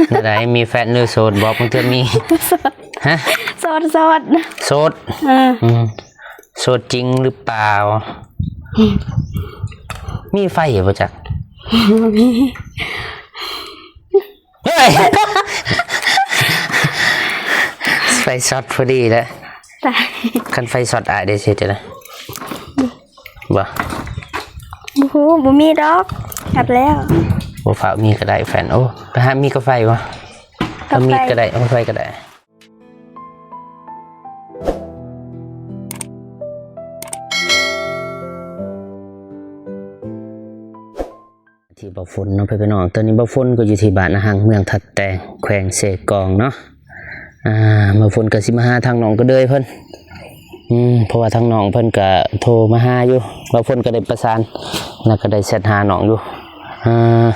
ແນວໃດ ມີແຟນຫຼືໂສດ? ບອກ ບາງເທື່ອມີ. ຮະ? ໂສດ ໂສດ ໂສດ. ເອີ ອືມ ໂສດຈິງຫຼືເປົ່າ? ມີໄຟບໍ່ຈັກ? ບໍ່ມີ. ເຮີ້ຍ ໄຟຊັອດພໍດີແຫຼະ. ຕາຍ ຄັນໄຟຊັອດອ້າຍໄດ້ເຮັດຈັ່ງໃດ? ບໍ່ ບໍ່ຮູ້ ບໍ່ມີດອກ. ກັບແລ້ວ ບໍ່ຟ້າວມີກໍໄດ້ແຟນ. ໂອ້ ໄປຫາມີກາໄຟບໍ່? ກາໄຟ ມີກໍໄດ້ ເອົາໄຟກໍໄດ້. ທີ່ບ່າວຝົນເນາະ ພີ່ນ້ອງ. ຕອນນີ້ບ່າວຝົນກໍຢູ່ທີ່ບ້ານນາຮັງ ເມືອງທັບແຕງ ແຂວງເຊກອງເນາະ. ອ່າ ບ່າວຝົນກໍຊິມາຫາທາງນ້ອງກະເດີຍເພິ່ນ. ອືມ ເພາະວ່າທາງນ້ອງເພິ່ນກໍໂທມາຫາຢູ່ ບ່າວຝົນກໍໄດ້ປະສານ ແລ້ວກໍໄດ້ແຊັດຫານ້ອງຢູ່. ອ່າ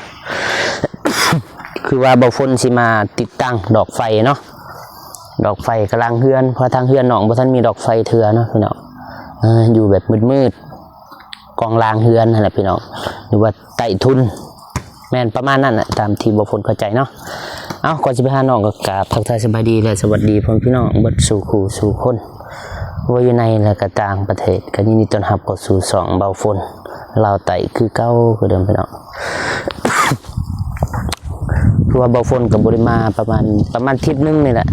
ຄືວ່າບ່າວຝົນຊິມາຕິດຕັ້ງດອກໄຟເນາະ ດອກໄຟກາງເຮືອນ ເພາະທາງເຮືອນນ້ອງບໍ່ທັນມີດອກໄຟເທື່ອເນາະ ພີ່ນ້ອງ. ເອີ ຢູ່ແບບມືດໆ ກອງລາງເຮືອນຫັ້ນແຫຼະ ພີ່ນ້ອງ ຫຼືວ່າໃຕ້ທຸນ ແມ່ນປະມານນັ້ນແຫຼະ ຕາມທີ່ບ່າວຝົນເຂົ້າໃຈເນາະ. ເອົ້າ ກ່ອນຊິໄປຫານ້ອງ ກໍກາບທັກທາຍສະບາຍດີ ແລະ ສະຫວັດດີພໍ່ແມ່ພີ່ນ້ອງເບິດສູ່ຄູ່ສູ່ຄົນ ວ່າຢູ່ໃນ ແລະ ກໍຕ່າງປະເທດ. ກໍຍິນດີຕ້ອນຮັບເຂົ້າສູ່ຊ່ອງບ່າວຝົນລາວໃຕ້ຄືເກົ່າຄືເດີມ ພີ່ນ້ອງ. ຄືວ່າບ່າວຝົນກໍບໍ່ໄດ້ມາປະມານ ປະມານທິດໜຶ່ງນີ້ແຫຼະ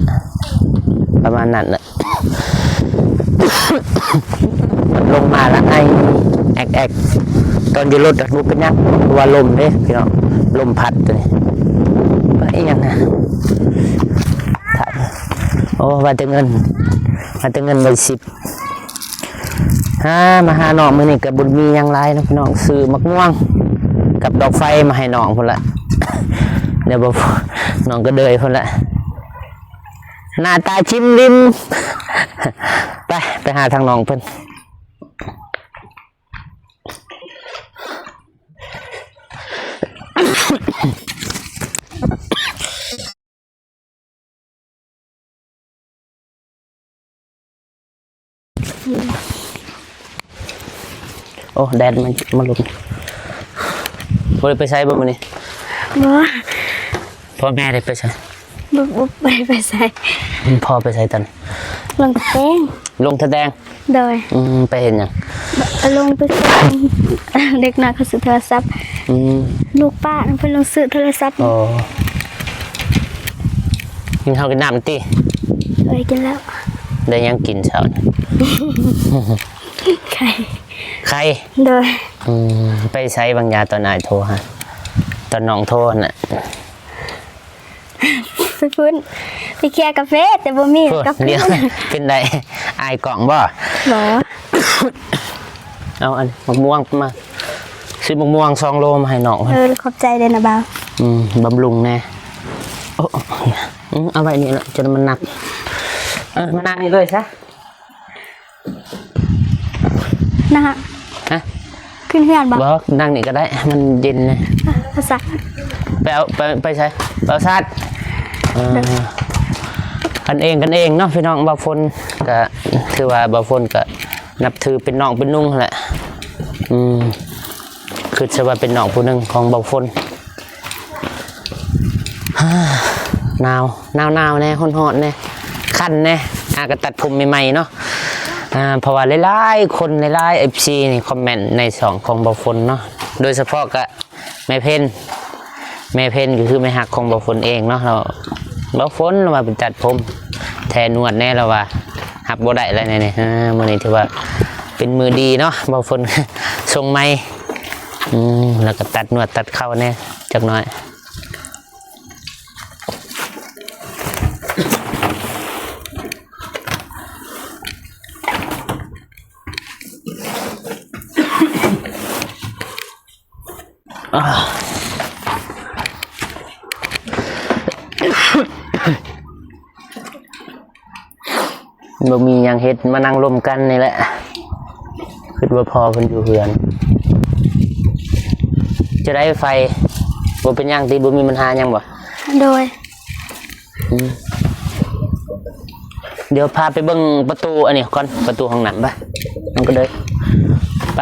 ປະມານນັ້ນແຫຼະ. ລົງມາລະໄອແອກໆ ຕອນຢູ່ລົດບໍ່ເປັນຫຍັງ ວ່າລົມເດ້ ພີ່ນ້ອງ ລົມພັດຕົວນີ້. ອີຫຍັງນະ? ໂອ້ ວ່າແຕ່ເງິນ ວ່າແຕ່ເງິນໃບສິບ. ຫາ ມາຫານ້ອງມື້ນີ້ກໍບໍ່ມີຫຍັງຫຼາຍເນາະ ພີ່ນ້ອງ ຊື້ໝາກມ່ວງກັບດອກໄຟມາໃຫ້ນ້ອງພຸ້ນລະ. ດຽວບໍ່ ນ້ອງກະເດີຍພຸ້ນລະ ໜ້າຕາຈິ້ມລິ້ມ. ໄປ ໄປຫາທາງນ້ອງເພິ່ນ. ໂອ້ ແດດມັນ ມັນລົງ. ບໍ່ໄດ້ໄປໃສບໍ່ມື້ນີ້? ບໍ່. ພໍ່ແມ່ໄດ້ໄປໃສ? ບໍ່ ບໍ່ໄດ້ໄປໃສ. ພໍ່ໄປໃສຕອນ? ລົງຕະແຕງ. ລົງຕະແຕງ? ໂດຍ. ອືມ ໄປເຮັດຫຍັງ? ລົງໄປສົ່ງເດັກນ້ອຍເຂົາຊື້ໂທລະສັບ. ອືມ ລູກປ້ານຳເພິ່ນລົງຊື້ໂທລະສັບ. ໂອ້ ກິນເຂົ້າກິນນ້ຳຕິ? ໂດຍ ກິນແລ້ວ. ໄດ້ຫຍັງກິນເຊົ້າ? ໄຂ່. ໄຂ່? ໂດຍ. ອືມ ໄປໃສບາງຢາຕອນອ້າຍໂທຫາ ຕອນນ້ອງໂທຫັ້ນນະ? ໄປພຸ້ນ ໄປເຄຍກາເຟ ແຕ່ບໍ່ມີ ໂອ້ຍ ກາເຟ. ດຽວ ເປັນໃດ ອາຍກ້ອງບໍ່? ບໍ່. ເອົາອັນໝາກມ່ວງມາ ຊື້ໝາກມ່ວງສອງໂລມາໃຫ້ນ້ອງ. ເອີ ຂອບໃຈເດີນະບ່າວ. ອືມ ບຳລຸງແດ່. ໂອ້ ອືມ ເອົາໄວ້ນີ້ລະ ຈົນມັນໜັກ. ເອີ ມານັ່ງນີ້ເລີຍຊະ. ນະ ຮະ? ຂຶ້ນເຮືອນບໍ່? ບໍ່ ນັ່ງນີ້ກໍໄດ້ ມັນເຢັນນະ. ພາສາ ໄປເອົາ ໄປ ໄປໃສ? ໄປເອົາຊາດ. ເອີ ກັນເອງ ກັນເອງເນາະ ພີ່ນ້ອງ. ບ່າວຝົນກໍ ຖືວ່າບ່າວຝົນກໍນັບຖືເປັນນ້ອງເປັນນຸ່ງຫັ້ນແຫຼະ. ອືມ ຄິດຊະວ່າເປັນນ້ອງຜູ້ໜຶ່ງຂອງບ່າວຝົນ. ໜາວ ໜາວໆແດ່ ຮ້ອນໆແດ່ ຄັນແດ່. ອາ ກໍຕັດຜົມໃໝ່ໆເນາະ ອາ ເພາະວ່າຫຼາຍໆຄົນ ຫຼາຍໆເອັຟຊີນີ້ຄອມເມັນໃນຊ່ອງຂອງບ່າວຝົນເນາະ ໂດຍສະເພາະກະແມ່ເພັນ ແມ່ເພັນກໍຄືແມ່ຮັກຂອງບ່າວຝົນເອງເນາະ. ລາວ ບ່າວຝົນລາວວ່າໄປຕັດຜົມ ແທນວດແດ່ ລາວວ່າຮັບບໍ່ໄດ້ແລ້ວນີ້. ເອີ ມື້ນີ້ຖືວ່າເປັນມື້ດີເນາະ ບ່າວຝົນສົ່ງໃໝ່ ອືມ ແລ້ວກໍຕັດນວດຕັດເຂົ້າແດ່ຈັກໜ້ອຍ. ບໍ່ມີຫຍັງເຮັດ ມານັ່ງລົມກັນນີ້ແຫຼະ. ຄິດວ່າພໍ່ເພິ່ນຢູ່ເຮືອນ. ຈະໄດ້ໄຟ ບໍ່ເປັນຫຍັງຕິ ບໍ່ມີບັນຫາຫຍັງບໍ່? ໂດຍ. ອືມ ດຽວພາໄປເບິ່ງປະຕູອັນນີ້ກ່ອນ ປະຕູຫ້ອງນ້ຳ. ໄປ ມັນກໍເດີນ ໄປ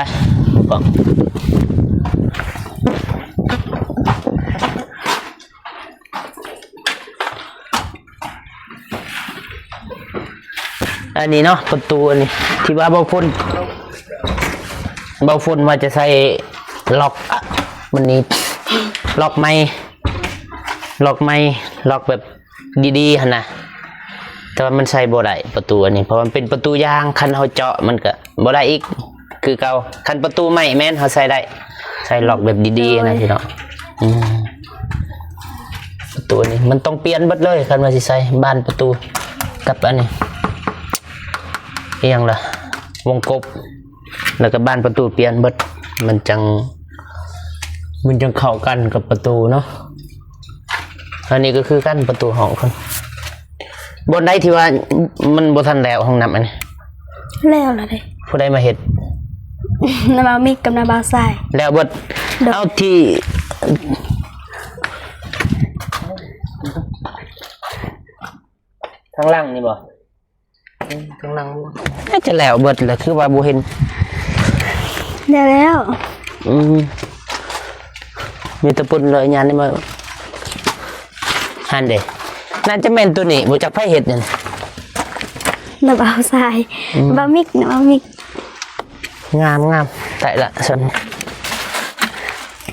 ກ້ອງ. ໂອ້ ອັນນີ້ເນາະ ປະຕູອັນນີ້ ທີ່ວ່າເບົາຝົນ ເບົາຝົນວ່າຈະໃສ່ລັອກ ອະ ມັນນີ້ ລັອກໃໝ່ ລັອກໃໝ່ ລັອກແບບດີໆຫັ້ນນະ ແຕ່ວ່າມັນໃສ່ບໍ່ໄດ້ປະຕູອັນນີ້ ເພາະວ່າມັນເປັນປະຕູຢາງ ຄັນເຮົາເຈາະມັນກະບໍ່ໄດ້ອີກ ຄືເກົ່າ ຄັນປະຕູໄມ້ແມ່ນເຮົາໃສ່ໄດ້ ໃສ່ລັອກແບບດີໆນະ ໂດຍ ພີ່ນ້ອງ ອືມ ປະຕູນີ້ມັນຕ້ອງປ່ຽນເບິດເລີຍ ຄັນວ່າຊິໃສ່ບານປະຕູກັບອັນນີ້ ອີ່ຫຍັງລະ ວົງກົບ ແລ້ວກໍບານປະຕູປ່ຽນເບິດ ມັນຈັ່ງ ມັນຈັ່ງເຂົ້າກັນກັບປະຕູເນາະ ອັນນີ້ກໍຄືກັນປະຕູຫ້ອງເພິ່ນ ບ່ອນໃດທີ່ວ່າມັນບໍ່ທັນແລ້ວຫ້ອງນ້ຳອັນນີ້ ແລ້ວລະເດ້ ຜູ້ໃດມາເຮັດ ນ້າບ່າວມິກກັບນ້າບ່າວຊາຍ ແລ້ວເບິດ ໂດຍ ເອົາທີ່ ທາງຫຼັງນີ້ບໍ່? ອືມ ທາງຫຼັງ ໜ້າຈະແລ້ວເບິດແຫຼະ ຄືວ່າບໍ່ເຫັນ ແລ້ວແລ້ວ ອືມ ມີແຕ່ປຸ້ນເລີຍ ຍານນີ້ມາ ຫັ້ນເດ້ ໜ້າຈະແມ່ນໂຕນີ້ ບໍ່ຈັກໃຜເຮັດຫຍັງ ນ້າບ່າວຊາຍ ອືມ ບ່າວມິກ ນ້າບ່າວມິກ ງາມໆ ໄດ້ລະຊັ້ນ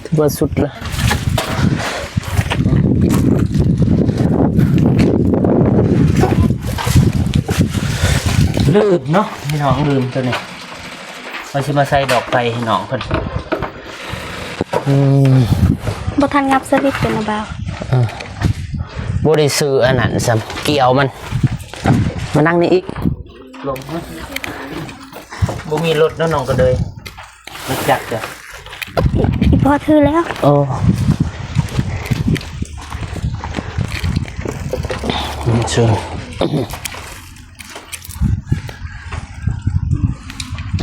ຖືວ່າສຸດລະ ລືມເນາະ ພີ່ນ້ອງ ລືມໂຕນີ້ ວ່າຊິມາໃສ່ດອກໄຟໃຫ້ນ້ອງເພິ່ນ ອືມ ບໍ່ທັນຫຍັບສະວິດເປັນລະບ່າວ ເອີ ບໍ່ໄດ້ຊື້ອັນນັ້ນຊ້ຳ ກ່ຽວມັນ ມານັ່ງນີ້ອີກ ລົມ ບໍ່ມີລົດເນາະ ນ້ອງກະເດີຍ ລົດຈັກເດີ ອີ່ພໍ່ຖືແລ້ວ ໂອ້ ເຊີນ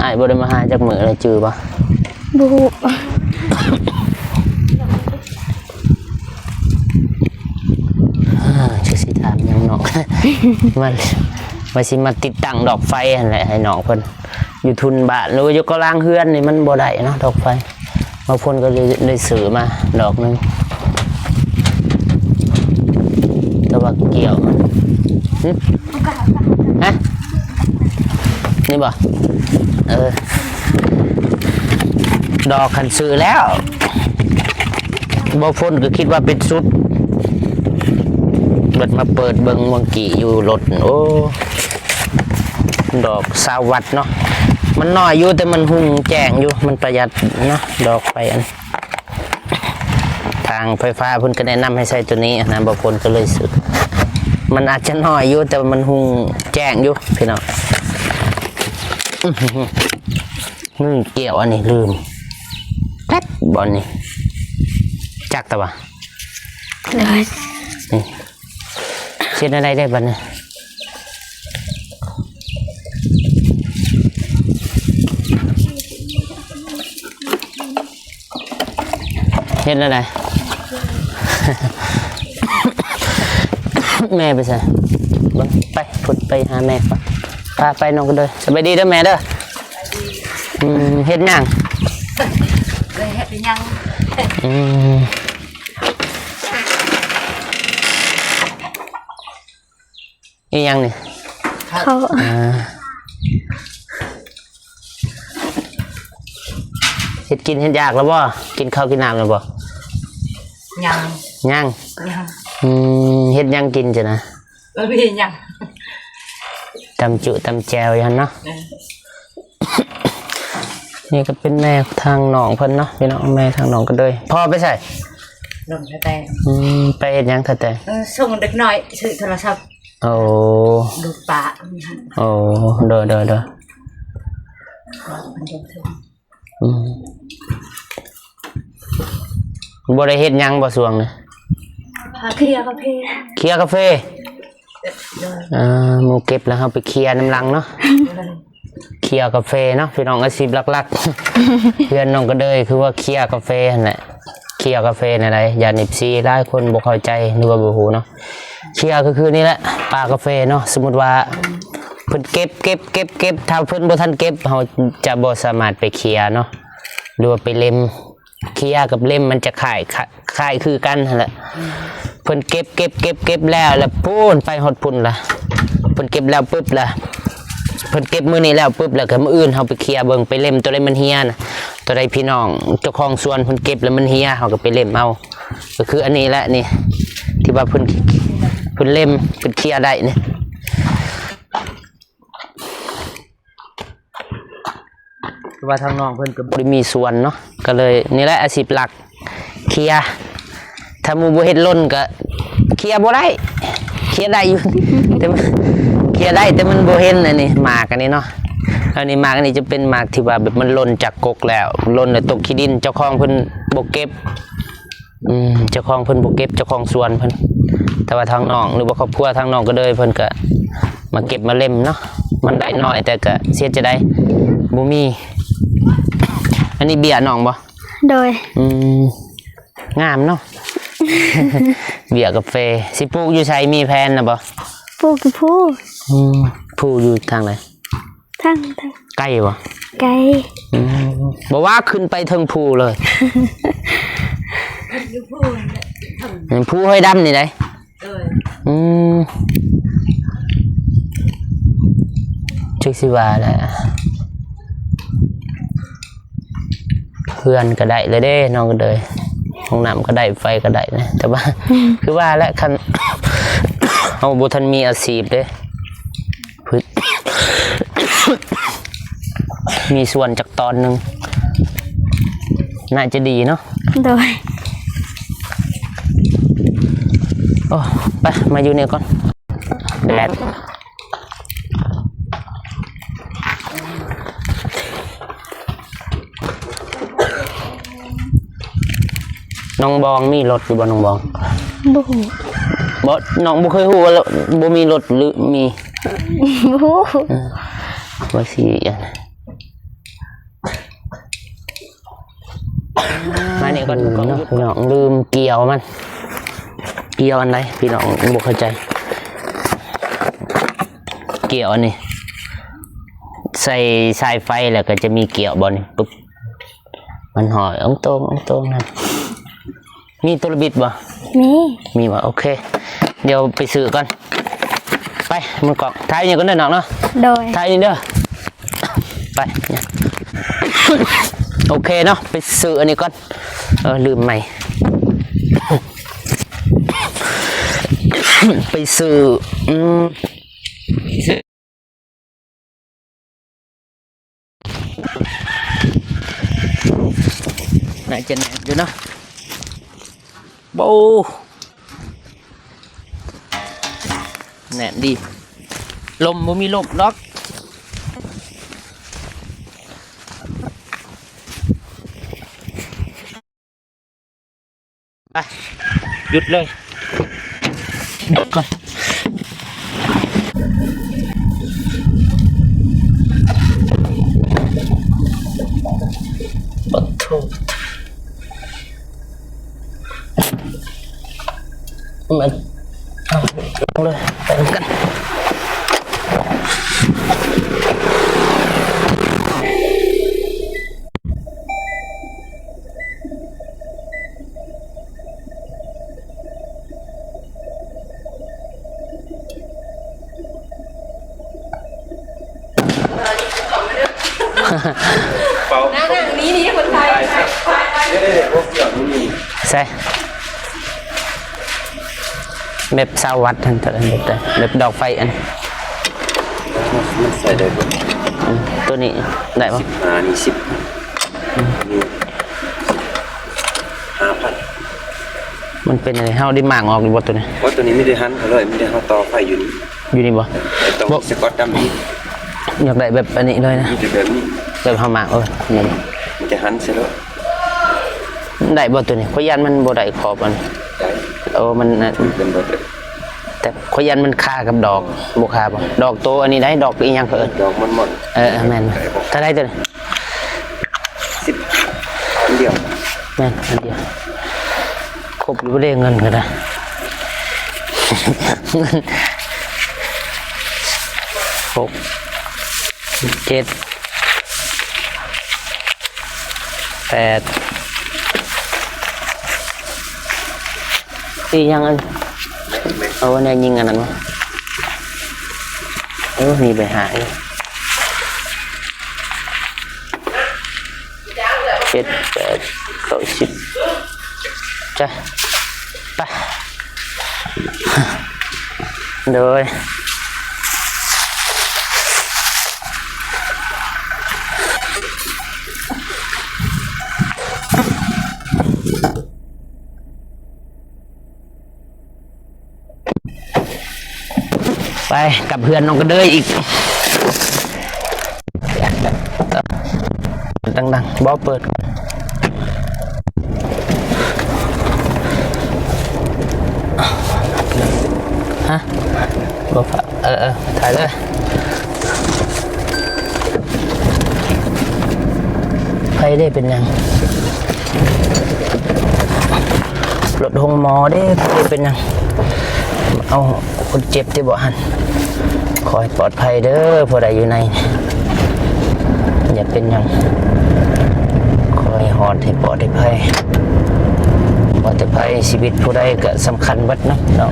ອ້າຍບໍ່ໄດ້ມາຫາຈັກມື້ແລ້ວ ຈື່ບໍ່? ບໍ່ຮູ້ ອ່າ ຈັກຊິຖາມຫຍັງເນາະ ມາ ວ່າຊິມາຕິດຕັ້ງດອກໄຟຫັ້ນແຫຼະ ໃຫ້ນ້ອງເພິ່ນ ຢູ່ທຸ່ນບ້ານ ຫຼືວ່າຢູ່ກະລາງເຮືອນນີ້ມັນບໍ່ໄດ້ເນາະ ດອກໄຟ ບາງຄົນກໍໄດ້ ໄດ້ຊື້ມາດອກໜຶ່ງ ແຕ່ວ່າກ່ຽວມັນ ຫຶ? ຮະ? ນີ້ບໍ່? ເອີ ດອກຄັນຊື້ແລ້ວ ບໍ່ພົ້ນກໍຄິດວ່າເປັນຊຸດ ບັດມາເປີດເບິ່ງເມື່ອກີ້ຢູ່ລົດ ໂອ້ ດອກຊາວວັດເນາະ ມັນນ້ອຍຢູ່ ແຕ່ມັນຮຸ່ງແຈ້ງຢູ່ ມັນປະຢັດເນາະ ດອກໄຟອັນ ທາງໄຟຟ້າເພິ່ນກໍແນະນຳໃຫ້ໃສ່ໂຕນີ້ນະ ບາງຄົນກໍເລີຍຊື້ ມັນອາດຈະນ້ອຍຢູ່ ແຕ່ວ່າມັນຮຸ່ງແຈ້ງຢູ່ພີ່ນ້ອງ ອື ນີ້ກ່ຽວອັນນີ້ລືມ ແປັດ ບ່ອນນີ້ ຈັກຕະຫວາ ໂດຍ ນີ້ ເຮັດແນວໃດໄດ້ບັດນີ້ ເຮັດແນວໃດ ແມ່ໄປໃສ ເບິ່ງ ໄປ ພຸ້ນ ໄປຫາແມ່ກ່ອນ ພາໄປນ້ອງກະເດີຍ ສະບາຍດີເດີແມ່ເດີ ອືມ ເຮັດຫຍັງ ເຮັດຫຍັງ ອືມ ອີ່ຫຍັງນີ້ ເຂົ້າ ອ່າ ເຮັດກິນເຮັດຢາກແລ້ວບໍ່? ກິນເຂົ້າກິນນ້ຳແລ້ວບໍ່? ຍັງ ຍັງ ຍັງ ອືມ ເຮັດຫຍັງກິນຊັ້ນນະ? ບໍ່ມີຫຍັງ ຕຳຈຸຕຳແຈ່ວຢູ່ຫັ້ນເນາະ ເອີ ນີ້ກໍເປັນແມ່ທາງນ້ອງເພິ່ນເນາະ ພີ່ນ້ອງ ແມ່ທາງນ້ອງກະເດີຍ ພໍ່ໄປໃສ? ລົງແຕ່ ອືມ ໄປເຮັດຫຍັງແຕ່? ເອີ ສົ່ງເດັກນ້ອຍຊື້ໂທລະສັບ ໂອ້ ດູດປາ ໂອ້ ໂດຍ ໂດຍ ໂດຍ ອືມ ບໍ່ໄດ້ເຮັດຫຍັງບໍ່ຊ່ວງນີ້? ເຄຍກາເຟ ເຄຍກາເຟ ໂດຍ ເອີ ໝູ່ເກັບແລ້ວເຮົາໄປເຄຍນຳຫຼັງເນາະ ໂດຍ ເຄຍກາເຟເນາະ ພີ່ນ້ອງ ອາຊີບຫຼັກໆ ເຮືອນນ້ອງກະເດີຍຄືວ່າເຄຍກາເຟຫັ້ນແຫຼະ ເຄຍກາເຟແນວໃດ ຢ້ານເອັຟຊີຫຼາຍຄົນບໍ່ເຂົ້າໃຈ ຫຼືວ່າບໍ່ຮູ້ເນາະ ເຄຍກໍຄືນີ້ແຫຼະ ປາກາເຟເນາະ ສົມມຸດວ່າເພິ່ນເກັບ ເກັບ ເກັບ ເກັບ ຖ້າເພິ່ນບໍ່ທັນເກັບ ເຮົາຈະບໍ່ສາມາດໄປເຄຍເນາະ ຫຼືວ່າໄປເລັມ ເຄຍກັບເລັມມັນຈະຄ້າຍ ຄ້າຍຄືກັນຫັ້ນແຫຼະ ເພິ່ນເກັບ ເກັບ ເກັບ ເກັບແລ້ວ ແລ້ວພຸ້ນໄປຮອດພຸ້ນລະ ເພິ່ນເກັບແລ້ວປຶບລະ ເພິ່ນເກັບມື້ນີ້ແລ້ວປຶບ ແລ້ວກໍມື້ອື່ນເຮົາໄປເຄຍເບິ່ງ ໄປເລັມຕົວໃດມັນເຮຍນະ ຕົວໃດພີ່ນ້ອງເຈົ້າຂອງສວນເພິ່ນເກັບແລ້ວມັນເຮຍ ເຮົາກໍໄປເລັມເອົາ. ກໍຄືອັນນີ້ແຫຼະນີ້ ທີ່ວ່າເພິ່ນ ເພິ່ນເລັມ ເພິ່ນເຄຍໄດ້ນີ້. ຄືວ່າທາງນ້ອງເພິ່ນກໍບໍ່ໄດ້ມີສວນເນາະ ກໍເລີຍນີ້ແຫຼະອາຊີບຫຼັກ ເຄຍ. ຖ້າໝູ່ບໍ່ເຮັດຫຼົ່ນກໍເຄຍບໍ່ໄດ້ ເຄຍໄດ້ຢູ່ ແຕ່ມັນ ເຄຍໄດ້ ແຕ່ມັນບໍ່ເຫັນ. ອັນນີ້ໝາກອັນນີ້ເນາະ ອັນນີ້ໝາກອັນນີ້ຈະເປັນໝາກທີ່ວ່າແບບມັນຫຼົ່ນຈາກກົກແລ້ວ ຫຼົ່ນແລ້ວຕົກຂີ້ດິນ ເຈົ້າຂອງເພິ່ນບໍ່ເກັບ. ອືມ ເຈົ້າຂອງເພິ່ນບໍ່ເກັບ ເຈົ້າຂອງສວນເພິ່ນ ແຕ່ວ່າທາງນ້ອງ ຫຼືວ່າຄອບຄົວທາງນ້ອງກໍເລີຍ ເພິ່ນກໍມາເກັບມາເລັມເນາະ ມັນໄດ້ໜ້ອຍ ແຕ່ກໍເສຍໃຈໄດ້ ບໍ່ມີ. ອັນນີ້ເບ້ຍນ້ອງບໍ່? ໂດຍ. ອືມ ງາມເນາະ ເບ້ຍກາເຟ. ຊິປູກຢູ່ໃສ? ມີແຜນແລ້ວບໍ່? ປູກຢູ່ພູ. ອືມ ພູຢູ່ທາງໃດ? ທາງ ທາງ ໄກບໍ່? ໄກ. ອືມ ບໍ່ວ່າຂຶ້ນໄປເທິງພູເລີຍ ພູຫ້ວຍດຳນີ້ໃດ໋. ໂດຍ. ອືມ ຈັກຊິວ່າແຫຼະ ເຮືອນກໍໄດ້ແລ້ວເດ້ນ້ອງເອີຍ ຫ້ອງນ້ຳກໍໄດ້ ໄຟກໍໄດ້ນະ ແຕ່ວ່າ ອືມ ຄືວ່າແຫຼະ ຄັນເຮົາບໍ່ທັນມີອາຊີບເດ້ ມີສວນຈັກຕອນໜຶ່ງ ໜ້າຈະດີເນາະ. ໂດຍ. ໂອ້ ໄປ ມາຢູ່ນີ້ກ່ອນ ແດດ. ນ້ອງບອງມີລົດຢູ່ບໍ່ ນ້ອງບອງ? ບໍ່ຮູ້. ບໍ່ ນ້ອງບໍ່ເຄີຍຮູ້ວ່າ ບໍ່ມີລົດ ຫຼືມີ? ບໍ່ຮູ້. ເອີ ວ່າຊິອັນ ມານີ້ກ່ອນ ລືມເນາະພີ່ນ້ອງ ລືມກ່ຽວມັນ. ກ່ຽວອັນໃດພີ່ນ້ອງ ບໍ່ເຂົ້າໃຈ. ກ່ຽວອັນນີ້ ໃສ່ສາຍໄຟ ແລ້ວກໍຈະມີກ່ຽວບ່ອນນີ້ປຶບ ມັນຫ້ອຍອອງໂຕ່ງອອງໂຕ່ງນັ້ນ. ມີໂຕລະບິດບໍ່? ມີ. ມີບໍ່? ໂອເຄ ດຽວໄປຊື້ກ່ອນ. ໄປ ມັນກອກ ຖ່າຍນີ້ກ່ອນເດີນ້ອງເນາະ. ໂດຍ. ຖ່າຍນີ້ເດີ. ໄປ ໂອເຄເນາະ ໄປຊື້ອັນນີ້ກ່ອນ. ເອີ ລືມໃໝ່ ໄປຊື້ ອືມ ໜ້າຈະແໜ້ນຢູ່ເນາະ. ໂອ້ ແໜ້ນດີ ລົມບໍ່ມີລົມດອກ. ໄປ ຢຸດເລີຍ ຢຸດກ່ອນ. ປະໂທ ມາ ເອົາ ລົງເລີຍ ໄປນຳກັນ. ເປົ່າ ນັ່ງນີ້ນີ້ຄົນໄທ ໃສ່ ແບບຊາວວັດຫັ້ນ ແບບ ແບບດອກໄຟອັນ ມັນໃສ່ໄດ້ບໍ່? ອືມ ຕົວນີ້ໄດ້ບໍ່? ສິບຫ້າ ນີ້ສິບ ອືມ ນີ້ຫ້າພັນ. ມັນເປັນຫຍັງ? ເຮົາໄດ້ມ້າງອອກຢູ່ບໍ່ຕົວນີ້? ບໍ່ ຕົວນີ້ມີແຕ່ຫັນເອົາເລີຍ ມີແຕ່ເຮົາຕໍ່ໄຟຢູ່ນີ້. ຢູ່ນີ້ບໍ່? ຕ້ອງ ບໍ່ ສະກອດດຳນີ້. ຢາກໄດ້ແບບອັນນີ້ເລີຍນະ ມີແຕ່ແບບນີ້ ແບບເຮົາມ້າງ ເອີ ນັ້ນ ມີແຕ່ຫັນໃສ່ໂລດ. ໄດ້ບໍ່ຕົວນີ້? ຂ້ອຍຢ້ານມັນບໍ່ໄດ້ຂອບອັນ ໄດ້ ໂອ້ ມັນນັ້ນ ເປັນບໍ່ໄດ້ ແຕ່ຂ້ອຍຢ້ານມັນຄາກັບດອກ ບໍ່ຄາບໍ່? ດອກໂຕອັນນີ້ໄດ໋ ດອກອີ່ຫຍັງເອີ້ນ? ດອກມ່ອນໆ. ເອີ ເອີ ແມ່ນ. ເທົ່າໃດຕົວນີ້? ສິບ ອັນດຽວ. ແມ່ນ ອັນດຽວ ຄົບຢູ່ບໍ່ເດ້ ເງິນກໍໄດ້ ເງິນ ຫົກ ເຈັດ ແປດ ອີ່ຫຍັງອັນ ເອົາແນວຍິງອັນນັ້ນມາ ເອີ ມີໃບຫ້າຢູ່. ຈັດ ແປດ ເກົ້າ ສິບ ຈ້ະ ໄປ ໂດຍ ໄປກັບເຮືອນນ້ອງກະເດີຍອີກ ດັງໆ ບໍ່ເປີດ ຮະ ບໍ່ ເອີໆ ຖ່າຍເລີຍ ໃຜເດ້ເປັນຫຍັງ? ລົດໂຮງໝໍເດ້ ໃຜເດ້ເປັນຫຍັງ? ເອົາຄົນເຈັບຕິບໍ່ຫັ້ນ? ຂໍໃຫ້ປອດໄພເດີ ຜູ້ໃດຢູ່ໃນນີ້ ຢ່າເປັນຫຍັງ ຂໍໃຫ້ຮອດ ໃຫ້ປອດ ໃຫ້ໄພ ປອດໃຫ້ໄພ ຊີວິດຜູ້ໃດກະສຳຄັນເບິດເນາະ ເນາະ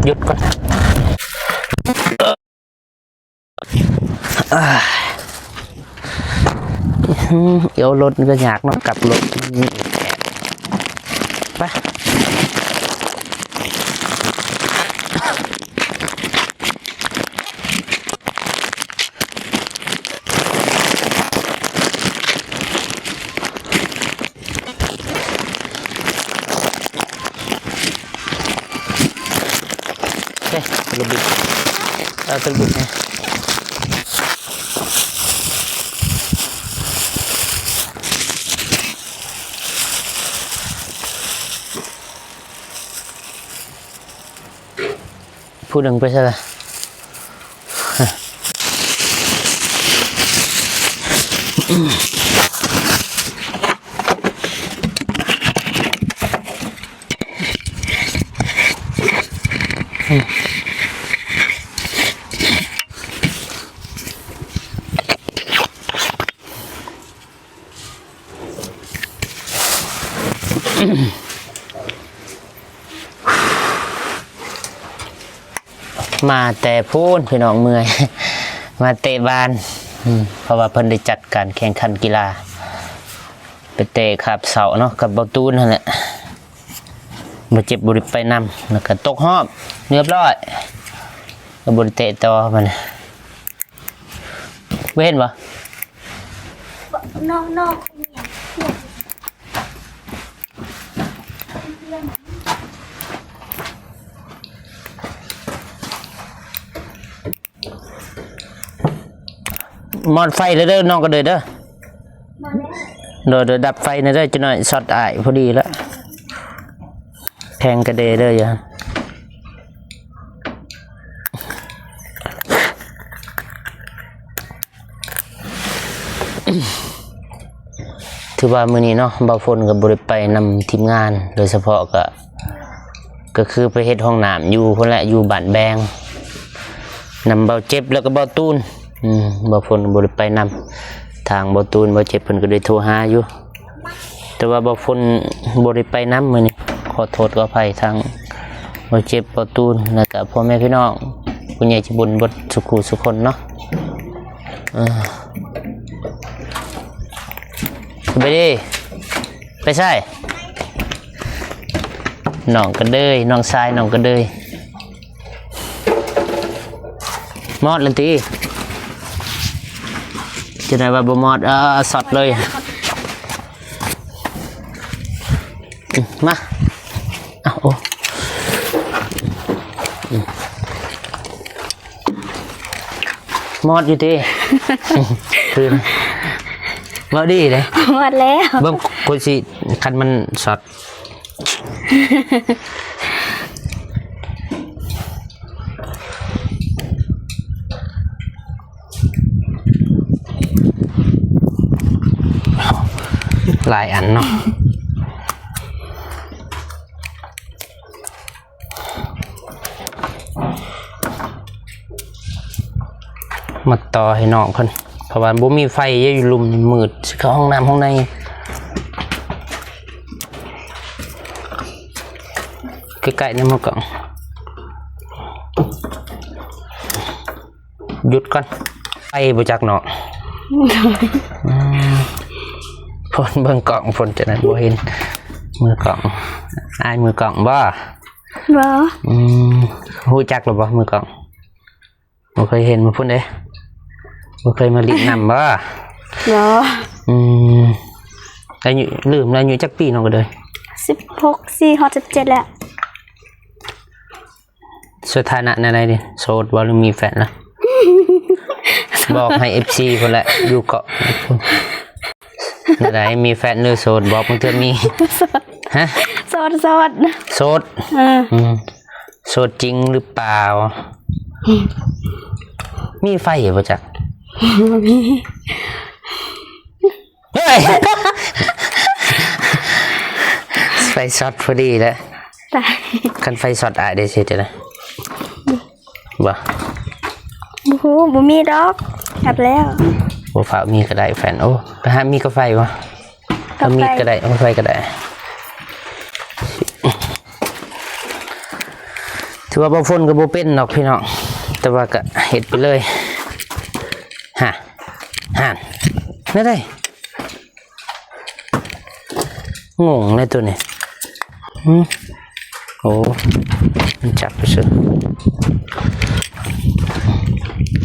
ຢຸດກ່ອນ ອາ ອືມ ເອີວລົດມັນກະຍາກເນາະ ກັບລົດມັນ ໄປ. ເອີ ເອີ ຜູ້ໜຶ່ງໄປໃສລະ? ມາແຕ່ພຸ້ນພີ່ນ້ອງ ເມື່ອຍ ມາເຕະບານ ອືມ ເພາະວ່າເພິ່ນໄດ້ຈັດການແຂ່ງຂັນກິລາ ໄປເຕະຄາບເສົາເນາະ ກັບເບົາຕູນຫັ້ນແຫຼະ ບາດເຈັບບໍ່ໄດ້ໄປນຳ ແລ້ວກະຕົກຮອບ ຮຽບຮ້ອຍ ກະບໍ່ໄດ້ເຕະຕໍ່ບັດນີ້ ບໍ່ເຫັນບໍ່? ນ້ອງໆ ມອດໄຟເດີ ນ້ອງກະເດີຍເດີ ໂດຍ ໂດຍ ດັບໄຟແດ່ເດີ ຈັກໜ້ອຍຊັອດອ້າຍ ພໍດີລະ ແຂງກະເດເດີ ຢ່າ ຖືວ່າມື້ນີ້ເນາະ ບ່າວຝົນກະບໍ່ໄດ້ໄປນຳທີມງານ ໂດຍສະເພາະກະ ກະຄືໄປເຮັດຫ້ອງນ້ຳຢູ່ພຸ້ນແຫຼະ ຢູ່ບ້ານແບງ ນຳບ່າວເຈັບ ແລ້ວກະບ່າວຕູນ ອືມ ບ່າວຝົນບໍ່ໄດ້ໄປນຳ ທາງບ່າວຕູນ ບ່າວເຈັບເພິ່ນກະໄດ້ໂທຫາຢູ່ ແຕ່ວ່າບ່າວຝົນບໍ່ໄດ້ໄປນຳມື້ນີ້ ຂໍໂທດຂໍອະໄພທາງບ່າວເຈັບ ບ່າວຕູນ ແລ້ວກະພໍ່ແມ່ພີ່ນ້ອງ ຜູ້ໃຫຍ່ໃຈບຸນເບິດສຸຂູສຸຄົນເນາະ ເອີ ໄປເດ້ ໄປໃສ? ນ້ອງກະເດີຍ ນ້ອງຊາຍນ້ອງກະເດີຍ ມອດແລ້ວຕິ? ຈະໄດ້ວ່າບໍ່ມອດ ເອີ ຊັອດເລີຍ ມາ ເອົາ ໂອ້ ມອດຢູ່ຕິ? ຄື ເວົ້າດີເດ້ ມອດແລ້ວ ເບິ່ງ ກູຊິ ຄັນມັນຊັອດ ຫຼາຍອັນເນາະ. ມາຕໍ່ໃຫ້ນ້ອງເພິ່ນ ເພາະວ່າບໍ່ມີໄຟ ຢູ່ລຸ່ມນີ້ມືດ ຊິເຂົ້າຫ້ອງນ້ຳຫ້ອງໃນ ໃກ້ໆ ໃນໝູ່ກອງ ຢຸດກ່ອນ. ໄປບໍ່ຈັກເນາະ. ອືມ ເພິ່ນເບິ່ງກ້ອງ ເພິ່ນຈະນັ້ນ ບໍ່ເຫັນມືກ້ອງ. ອ້າຍມືກ້ອງບໍ່? ບໍ່. ອືມ ຮູ້ຈັກແລ້ວບໍ່ມືກ້ອງ? ບໍ່ເຄີຍເຫັນມາພຸ້ນເດ້. ບໍ່ເຄີຍມາຫຼິ້ນນຳບໍ່? ບໍ່. ອືມ ອາຍຸ ລືມແລ້ວ ອາຍຸຈັກປີນ້ອງກະເດີຍ? ສິບຫົກ ຊິຮອດສິບເຈັດແລ້ວ. ສະຖານະແນວໃດນີ້? ໂສດບໍ່ ຫຼືມີແຟນລະ? ບອກໃຫ້ເອັຟຊີພຸ້ນແຫຼະ ຢູ່ເກາະ ແນວໃດ ມີແຟນຫຼືໂສດ? ບອກບາງເທື່ອມີ. ຮະ? ໂສດ ໂສດ ໂສດ. ເອີ ອືມ ໂສດຈິງຫຼືປ່າວ? ມີໄຟບໍ່ຈັກ? ບໍ່ມີ. ເຮີ້ຍ ໄຟຊັອດພໍດີແຫຼະ. ຕາຍ ຄັນໄຟຊັອດອ້າຍໄດ້ເຮັດຈັ່ງໃດ? ບໍ່ ບໍ່ຮູ້ ບໍ່ມີດອກ ກັບແລ້ວ. ບໍ່ຟ້າວມີກະໄດ້ແຟນ. ໂອ້ ໄປຫາມີກາໄຟບໍ່? ກາໄຟ ມີກະໄດ້ ເອົາໄຟກະໄດ້. ຖືວ່າບໍ່ຝົນກະບໍ່ເປັນດອກພີ່ນ້ອງ ແຕ່ວ່າກະເຮັດໄປເລີຍ. ຫາ ຫັ້ນ ແນວໃດ? ງົງເລີຍໂຕນີ້. ຫື ໂອ້ ມັນຈັບໄປຊື່.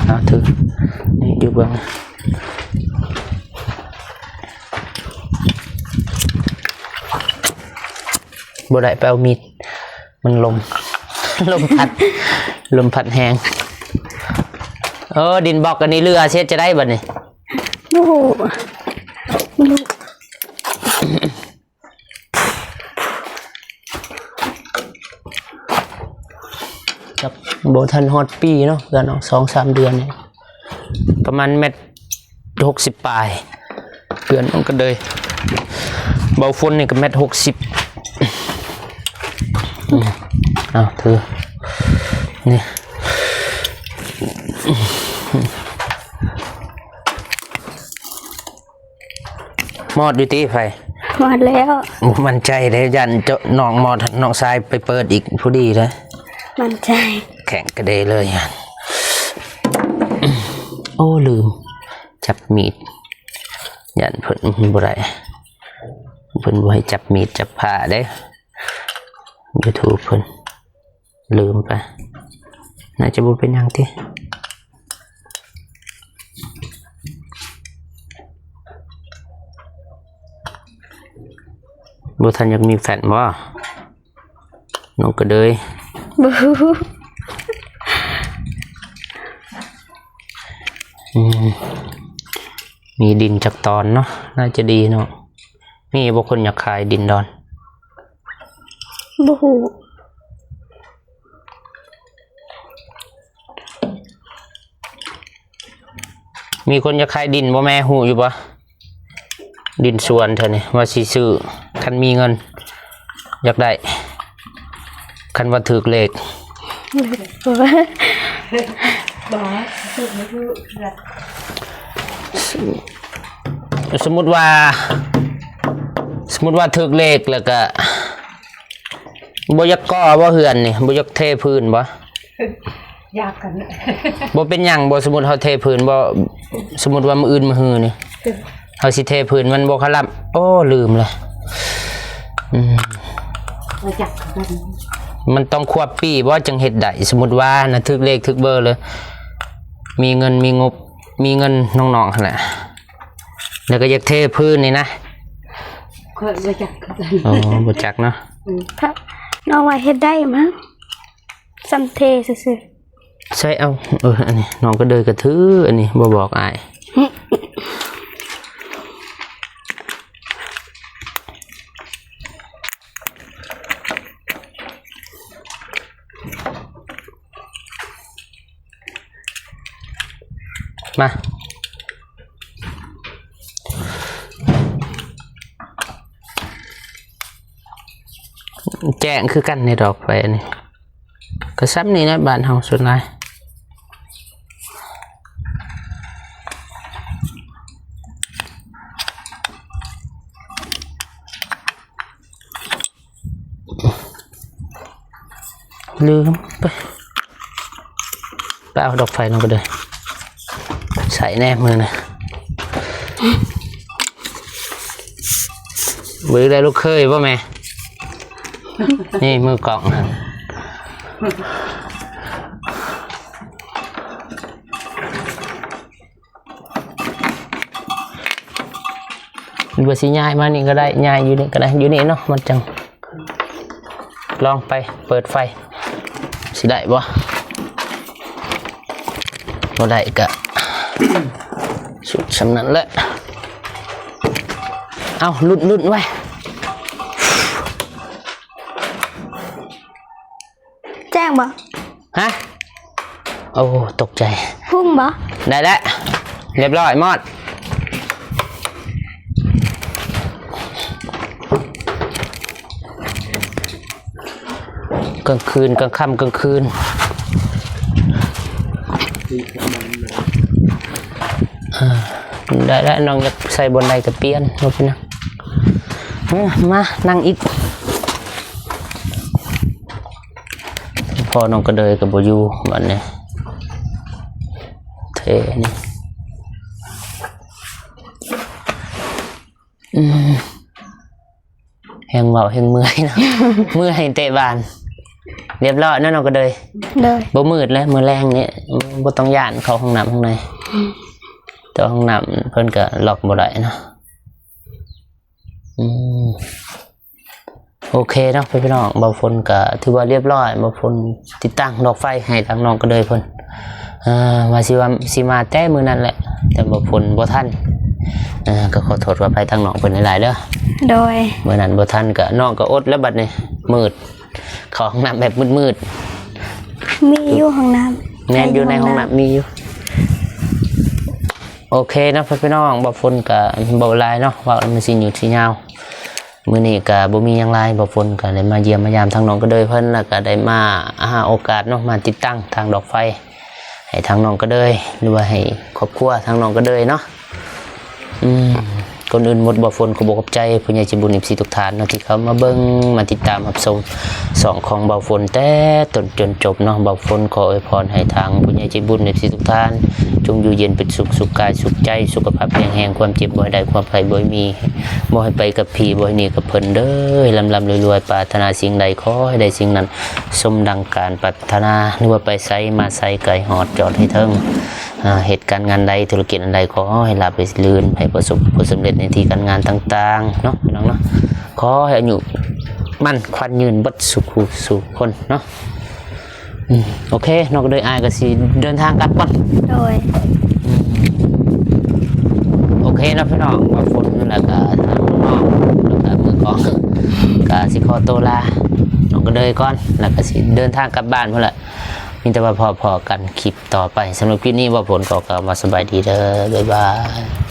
ເອົາ ຖື ນີ້ຢູ່ເບິ່ງ. ບໍ່ໄດ້ ໄປເອົາມີດ. ມັນລົມ ລົມພັດ ລົມພັດແຮງ. ເອີ ດິນບລັອກອັນນີ້ເຫຼືອ ຊິເຮັດຈັ່ງໃດບາດນີ້? ບໍ່ຮູ້ ບໍ່ຮູ້. ຈັກ ບໍ່ທັນຮອດປີເນາະ ເຮືອນອອກສອງສາມເດືອນນີ້ ປະມານແມັດຫົກສິບປາຍ. ເພື່ອນມັນກະເລີຍ ເບົາຝົນນີ້ກະແມັດຫົກສິບ. ອືມ ເອົາ ຖື ນີ້ ມອດຢູ່ຕິໄຟ? ມອດແລ້ວ. ບໍ່ໝັ້ນໃຈເດ້ ຢ້ານເຈົ້ານ້ອງມອດ ນ້ອງຊາຍໄປເປີດອີກພໍດີເດ້. ໝັ້ນໃຈ ແຂງກະເດເລີຍ. ໂອ້ ລືມຈັບມີດ ຢ້ານເພິ່ນບໍ່ໄດ້ ເພິ່ນບໍ່ໃຫ້ຈັບມີດຈັບພ້າເດ້ ຢູທູບເພິ່ນ. ລືມໄປ ໜ້າຈະບໍ່ເປັນຫຍັງຕິ. ບໍ່ທັນຢາກມີແຟນບໍ່ ນ້ອງກະເດີຍ? ບໍ່ຮູ້. ອືມ ມີດິນຈັກຕອນເນາະ ໜ້າຈະດີເນາະ. ມີບໍ່ຄົນຢາກຂາຍດິນດອນ? ບໍ່ຮູ້. ມີຄົນຢາກຂາຍດິນບໍ່ແມ່? ຮູ້ຢູ່ບໍ່? ດິນສວນເທື່ອນີ້ ວ່າຊິຊື້ ຄັນມີເງິນ ຢາກໄດ້ ຄັນວ່າຖືກເລກ. ບໍ່ ສົມມຸດວ່າ ສົມມຸດວ່າຖືກເລກແລ້ວກະ ບໍ່ຢາກກໍ່ບໍ່ເຮືອນນີ້? ບໍ່ຢາກເທພື້ນບໍ່? ຢາກກັນ. ບໍ່ເປັນຫຍັງບໍ່? ສົມມຸດເຮົາເທພື້ນບໍ່? ສົມມຸດວ່າມື້ອື່ນມື້ຮືນີ້ ເຮົາຊິເທພື້ນ ມັນບໍ່ຄະລຳ. ໂອ້ ລືມລະ. ອືມ ບໍ່ຈັກຄືກັນ. ມັນຕ້ອງຄວບປີບໍ່ ຈຶ່ງເຮັດໄດ້? ສົມມຸດວ່ານະ ຖືກເລກຖືກເບີເລີຍ ມີເງິນມີງົບ ມີເງິນນ້ອງໆຫັ້ນແຫຼະ ແລ້ວກະຢາກເທພື້ນນີ້ນະ. ຂ້ອຍບໍ່ຈັກຄືກັນ. ອໍ ບໍ່ຈັກເນາະ. ອືມ ນ້ອງວ່າເຮັດໄດ້ມັ້ງ ສ່ຳເທຊື່ໆ. ໃສ່ເອົາ ເອີ ອັນນີ້ນ້ອງກະເດີຍກະຖື ອັນນີ້ບໍ່ບອກອ້າຍ. ມາ ແຈ້ງຄືກັນໃນດອກໄຟອັນນີ້ ກະສ່ຳນີ້ແຫຼະ ບ້ານເຮົາສ່ວນຫຼາຍ. ລືມໄປ ໄປເອົາດອກໄຟນຳກະເດີຍ. ໃ ໃສ່ແດ່ມື້ນີ້. ບໍ່ໄດ້ລູກເຂີຍບໍ່ແມ່? ນີ້ມືກ້ອງນະ. ຫຼືວ່າຊິຍ້າຍມານີ້ກໍໄດ້, ຍ້າຍຢູ່ນີ້ກໍໄດ້, ຢູ່ນີ້ເນາະ ມັນຈັ່ງ ລອງໄປເປີດໄຟ ຊິໄດ້ບໍ່? ບໍ່ໄດ້ກະສຸດສ່ຳນັ້ນແຫຼະ. ເອົ້າ ຫຼຸດໆໄວ້. ແຈ້ງບໍ່? ຮະ? ໂອ້ ຕົກໃຈ. ພຸ້ງບໍ່? ໄດ້ແລ້ວ ຮຽບຮ້ອຍ ມອດ. ກາງຄືນ ກາງຄ່ຳ ກາງຄືນ. ເອີ ໄດ້ແລ້ວ ນ້ອງຢາກໃສ່ບ່ອນໃດກໍປ່ຽນ ບໍ່ເປັນຫຍັງ. ເອີ ມານັ່ງອີກ. ພໍ່ນ້ອງກະເດີຍກໍບໍ່ຢູ່ບັດນີ້ ເທນີ້. ອືມ ແຮງເວົ້າແຮງເມື່ອຍເນາະ ເມື່ອຍແຕ່ບ້ານ. ຮຽບຮ້ອຍເນາະນ້ອງກະເດີຍ. ໂດຍ. ບໍ່ມືດແລ້ວ ມື້ແລງນີ້ບໍ່ຕ້ອງຢ້ານເຂົ້າຫ້ອງນ້ຳຂ້າງໃນ. ອືມ ແຕ່ຫ້ອງນ້ຳເພິ່ນກໍລັອກບໍ່ໄດ້ເນາະ. ອືມ ໂອເຄເນາະ ພີ່ນ້ອງ, ບ່າວຝົນກໍຖືວ່າຮຽບຮ້ອຍ. ບ່າວຝົນຕິດຕັ້ງດອກໄຟໃຫ້ທາງນ້ອງກະເດີຍເພິ່ນ ເອີ ວ່າຊິວ່າ ຊິມາແຕ່ມື້ນັ້ນແຫຼະ ແຕ່ບ່າວຝົນບໍ່ທັນ. ເອີ ກໍຂໍໂທດຂໍອະໄພທາງນ້ອງເພິ່ນຫຼາຍໆເດີ. ໂດຍ. ມື້ນັ້ນບໍ່ທັນ ກໍນ້ອງກໍອົດແລ້ວບັດນີ້ ມືດ ເຂົ້າຫ້ອງນ້ຳແບບມືດໆ. ມີຢູ່ຫ້ອງນ້ຳ. ແມ່ນ ຢູ່ໃນຫ້ອງນ້ຳມີຢູ່. ໂອເຄເນາະ ພີ່ນ້ອງ, ບ່າວຝົນກໍເວົ້າຫຼາຍເນາະ ເວົ້າແລ້ວມັນຊິຍືດຊິຍາວ. ມື້ນີ້ກໍບໍ່ມີຫຍັງຫຼາຍ, ບ່າວຝົນກໍໄດ້ມາຢ້ຽມມາຢາມທາງນ້ອງກະເດີຍເພິ່ນ ແລ້ວກໍໄດ້ມາຫາໂອກາດເນາະ ມາຕິດຕັ້ງທາງດອກໄຟໃຫ້ທາງນ້ອງກະເດີຍ ຫຼືວ່າໃຫ້ຄອບຄົວທາງນ້ອງກະເດີຍເນາະ. ອືມ ກ່ອນອື່ນໝົດ ບ່າວຝົນຂໍບອກຂອບໃຈຜູ້ໃຫຍ່ໃຈບຸນ ເອັຟຊີ ທຸກທ່ານເນາະ ທີ່ເຂົ້າມາເບິ່ງມາຕິດຕາມຮັບຊົມຊ່ອງຂອງບ່າວຝົນແຕ່ຕົ້ນຈົນຈົບເນາະ. ບ່າວຝົນຂໍອວຍພອນໃຫ້ທາງຜູ້ໃຫຍ່ໃຈບຸນ ເອັຟຊີ ທຸກທ່ານ ຈົ່ງຢູ່ເຢັນເປັນສຸກ ສຸກກາຍສຸກໃຈ ສຸຂະພາບແຂງແຮງ ຄວາມເຈັບບໍ່ໃຫ້ໄດ້ ຄວາມໄຂ້ບໍ່ໃຫ້ມີ ບໍ່ໃຫ້ໄປກັບຜີ ບໍ່ໃຫ້ໜີກັບເພິ່ນເດີ. ໃຫ້ລ່ຳໆລວຍໆ ປາດຖະໜາສິ່ງໃດຂໍໃຫ້ໄດ້ສິ່ງນັ້ນ ສົມດັ່ງການປາດຖະໜາ ຫຼືວ່າໄປໃສມາໃສໃກ້ຮອດຈອດໃຫ້ເຖິງ. ເຮັດການງານໃດ ທຸລະກິດອັນໃດ ຂໍໃຫ້ລາບໃຫ້ລື່ນ ໃຫ້ປະສົບຜົນສຳເລັດໃນທີ່ການງານຕ່າງໆເນາະ ພີ່ນ້ອງເນາະ. ຂໍໃຫ້ອາຍຸໝັ້ນຂວັນຍືນເບິດສູ່ຜູ້ສູ່ຄົນເນາະ. ອືມ ໂອເຄ ນ້ອງກະເດີຍ ອ້າຍກໍຊິເດີນທາງກັບກ່ອນ. ໂດຍ. ອືມ ໂອເຄເນາະ ພີ່ນ້ອງ, ບ່າວຝົນ ແລ້ວກໍທາງນ້ອງ ແລ້ວກໍມືກ້ອງ ກໍຊິຂໍໂຕລານ້ອງກະເດີຍກ່ອນ ແລ້ວກໍຊິເດີນທາງກັບບ້ານພຸ້ນແຫຼະ. ມີແຕ່ວ່າພໍ້ໆກັນຄລິບຕໍ່ໄປ. ສຳລັບຄລິບນີ້ ບ່າວຝົນຂໍກ່າວຄຳວ່າສະບາຍດີເດີ. ບາຍບາຍ.